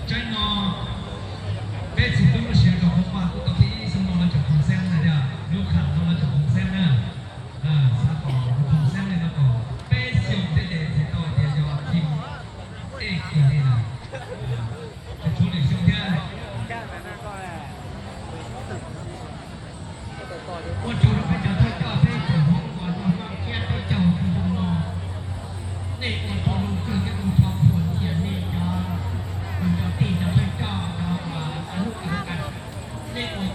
Tsaib no peb txiv tub lub siav rau hauv mas kuj tau peb ib xyoo no los tseem khoom xeeb na, yog lub kham no los tseem khoom xeeb na. Xav kom khoom xeeb li no kom peb xyoo thiab ces txiv tau tias yog Kim Ej kiag li na. Tseem tshuav lwm xyoo thiab. Ua tsaug rau peb cov thawj coj peb tseem hoob uas noj noj thiab peb caug txog zoo no. Nej ua tsaug zoo kawg thiab ua tsaug rau nej cov, cov tij cov thawj coj cov uas ua lub, nej ua